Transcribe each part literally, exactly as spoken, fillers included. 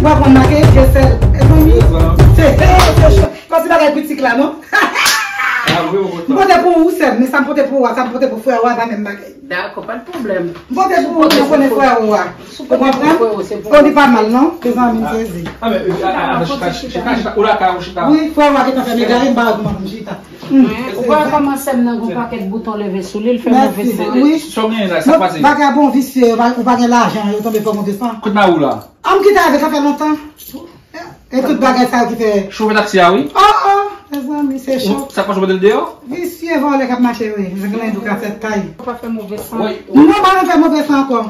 W ap konn make je sèl. Mezanmi, se, se, se cho. Kòmsi bagay kritik la, non? M pote pou ou, sè m, men sa m pote pou ou a, sa m pote pou frè ou a, pa menm bagay. Dakò, pa de pwoblèm. M pote pou ou, mwen konnen frè ou a. Ou konprann? Oh, li pa mal, non? Mezanmi, m sezi. Ah, men, ah, ah, chita, chita, chita, chita. Ou lakay ou chita. Wi, frè ou a gentan fè m egare, m pa wè kòman pou m chita. Ou pa wè kòman sè m nan gon pakèt bouton leve sou li, l fè move san. Wi. Sa w genyen la, sa k pase? Vagabon visye, ou pa, ou pa gen lajan, yo tonbe fè move san. Kote mari w la? An m kite avè l, sa fè lontan. E tout bagay sa yo ki fè. Chofè taksi a, wi. Oh, oh, mezanmi, se cho. Sa k pase, w mete l deyò? Visye vòlè k ap mache, wi. Zenglen dou kasèt kay. Ou pa fè move san. Non, pa nan fè move san ankò.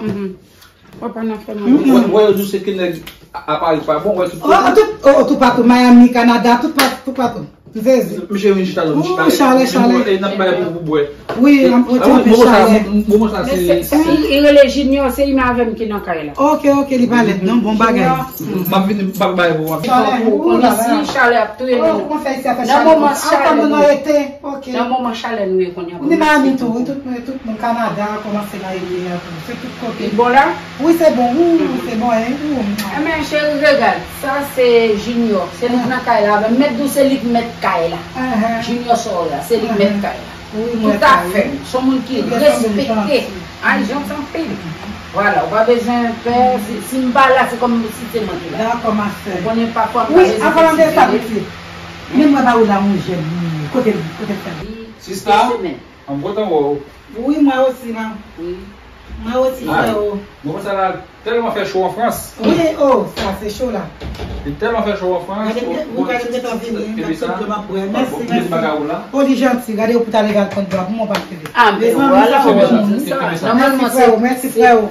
Ou pa nan fè move san. Wè, wè, yo di se ke nèg a Paris pa bon, wè, tout. Oh, tout, oh, tout patou, Miami, Canada, tout patou, tout patou. M sezi. Misye vin chita la, m chita. Chalè, chalè. E n ap bay pou, pou bwè. Wi, m ap retire chalè. Bon, sa, bon, sa, se, se. Li rele Junior, se li menm avè m ki nan kay la. Ok, ok, li pa lèd, non, bon bagay. M ap vini, m ap bay pou, m ap. Chalè, ou konnen si chalè ap touye nou. Nan moman chalè nou ye. Nan moman chalè nou ye kounye a. Ni Miami tou, wi, tout, tout moun Kanada kòmanse la ye tou. Se tout kote. Li bon la? Wi, se bon, wi, wi, se bon, hein, wi. Enben, cheri, regarde, sa se Junior, se li k nan kay la avè m. Mèt di w se li k mèt kay la. Junior sa w la, se li k mèt kay la. Tout afè m, se yon moun ki respekte. Ay, janti anpil. Vwala, ou pa bezwen pè, si, si m pa la, se kòm si se mwen ki la. Dakò, ma sè. Ou konnen pafwa m pa bezwen. Wi, an palan de sa, pitit. Men mwen ba ou la yon jèn, kote l, kote l fè? Sista? An m kontan wè w. Wi, mwen osi, man. Wi. Mwen osi, frè o. Mwen konsa la, tèlman fè cho an Frans. Wi, oh, sa se cho la. Li tèlman fè cho an Frans. Gade, ou gade, m gentan vini, m ap tout dlo m ap bwè. Mèsi, mèsi. Oh, li janti. Gade, ou pou ta leve al pran dlo a pou mwen, pa leve. Ah, men vwala, ou janti sa. Mèsi, frè o, mèsi, frè o.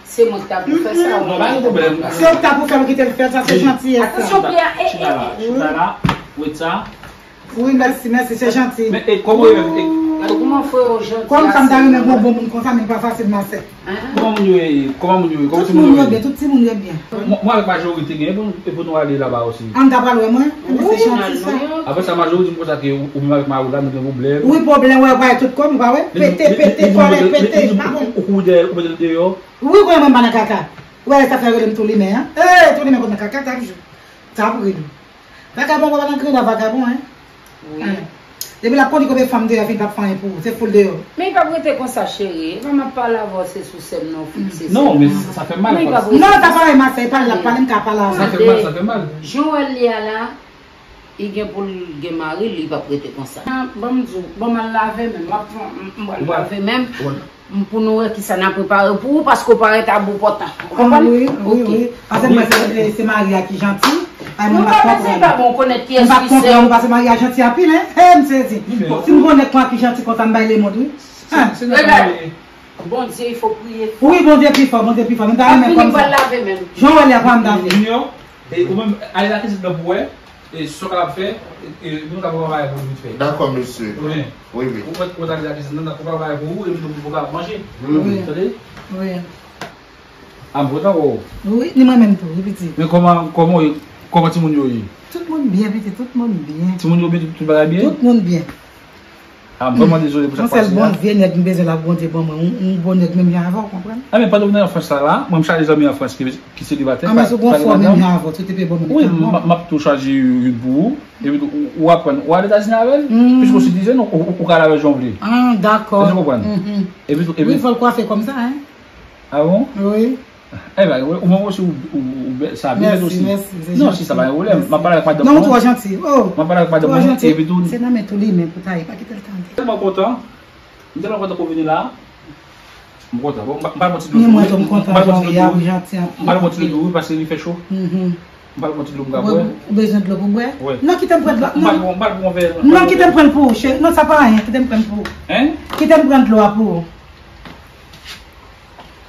Se mwen ki ta pou fè sa. Non, pa gen pwoblèm. Se ou ki ta pou fè l, ou kite l fè l, sa se jantiyès. Atansyon, pye a, e, e, e. Chita la, chita la, wè sa. Wi, mèsi, mèsi, se janti. Men, e, kòman w ye menm? E, gade kòman frè o janti. Kòm sa m ta renmen bonbon moun konsa, men li pa fasil, ma sè. Kòman moun yo ye? Kòman moun yo ye? Kòman timoun yo ye? Tout moun yo byen, tout timoun yo byen. Mwen, mwen avèk Majori te genyen pou nou, pou nou ale laba osi. An, m ta pral wè mwen. Enben se janti sa. Apre sa, Majori di m konsa ke ou, ou menm avèk mari w la, nou gen pwoblèm. Wi, pwoblèm, wè, wè, tout kòm, ou pa wè? Pete, pete, kòlè, pete, pa bon. Ou kouri dèyè, ou mete l deyò. Wi, ou konnen mwen pa nan kaka. Wè, sa fè yo rele m Toulimen, an. Ey, Toulimen konn nan kaka, chak jou. Sa ap ri m. Vagabon, papa nan granda vagabon, hein? Wi. Depi l ap konnen konbyen fanm deyò, fin p ap fè anyen pou ou. Se foul deyò. Men li p ap rete konsa, cheri. E pa m ap pale avè w, se sou sè m nan w fikse. Non, men sa fè mal. Non, sa pa anyen, ma sè, e pale l ap pale, m ka pale avè l. Sa fè mal, sa fè mal. Jan w wè l ye a la, li gen pou l gen mari l, li p ap rete konsa. Ban m di w, ban m al lave men m, m ap pran, m, m pral lave men m. M pou nou wè kisa n a prepare pou ou, paske w parèt a bon pòtan. Ou konprann? Wi, wi, wi. Paske mwen se, se mari a ki janti. Ay, mwen pa t konprann. Ou pa bezwen pa bon konnen kiyès ki se. Mwen pa t konprann, paske mari a janti anpil, hein. Hey, m sezi. Si m konnen kòman ki janti konsa, m bay lemonn, wi. Hein. Bondye, il faut prier fort. Wi, Bondye pi fò, Bondye pi fò. M ta renmen konsa. Jan w wè l la, m ta renmen. Junior, e ou menm, ale nan kichen nan pou wè. E sa w kapab fè, e, e, nou ka prepare bagay pou nou vit fè. Dakò, mesye. Wi. Wi, wi. Ou mèt, ou mèt ale lakizin nan, n ap prepare bagay pou ou, epi nou, nou ka manje. Wi. Tande? Wi. A, m kontan wè w. Wi, ni mwen menm tou, wi, pitit. Men kòman, kòman, kòman timoun yo ye? Tout moun byen, pitit, tout moun byen. Timoun yo byen, tout, tout bagay byen? Tout moun byen. A, m vrèman dezole pou sa k pase a. Yon sèl Bondye, nèg m bezwen la, Bondye ban mwen yon, yon bon nèg menm jan avè w, konprann? A, men pandan w nan Frans la, la, mwen m chaje zanmi an Frans ki, ki selibatè. A, men si w gon frè menm jan avè w, tou te pe bon moun. Wi, m, m ap tou chaje youn pou ou. Epi tou, ou, ou aprann, ou al Etazini avè l? Piske w sitizèn, ou, ou, ou ka al avè l jan w vle. A, dakò. Èske w konprann? Epi tou, epi. Wi, fò l kwafe kòmsa, hein? A bon? Wi. Ebyen, ou menm osi, ou, ou, ou bèl, sa byen fèt osi. Mèsi, mèsi, se janti. Non, sista, pa gen pwoblèm. M ap pale ak madanm mwen, epi tou. M ap pale ak madanm mwen, epi tou. Se nan men Toulimen pou ta ye, pa kite l tande. M tèlman kontan. M tèlman kontan pou w vini la. M kontan. Bon, m pa, m pral pran ti dlo tou, wi. M pral pran ti dlo tou, wi. M pral pran ti dlo tou, wi, paske li fè cho. M pral pran ti dlo m ka bwè. Ou bezwen dlo pou bwè? Wi. Non, kite m pran dlo. M pral pran, m pral pran yon vè. Non, kite m pran l pou ou, cheri. Non, sa pa anyen, kite m pran l pou ou. Hein? Kite m pran dlo a pou ou.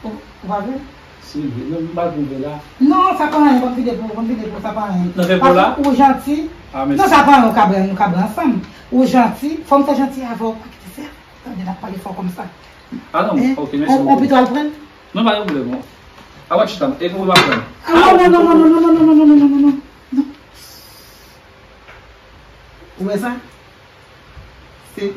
Ou, ou pa vle? Si, non, m pa vle la. Non, sa pa anyen, ban m vide pou ou, ban m vide pou ou, sa pa anyen. Nan fè pou la? Paske ou janti. Ah, mèsi. Non, sa pa anyen, ou ka bwè, nou ka bwè ansanm. Ou janti, fò m fè janti avè w, pa kite sè. Tande, n ap pale fò kòmsa. Ah non, ok, mèsi. On, on pito al pran? Non, pa gen pwoblèm, non. Avan chita, e pou m ap pran. Ah, non, non, non. Ou wè sa? Se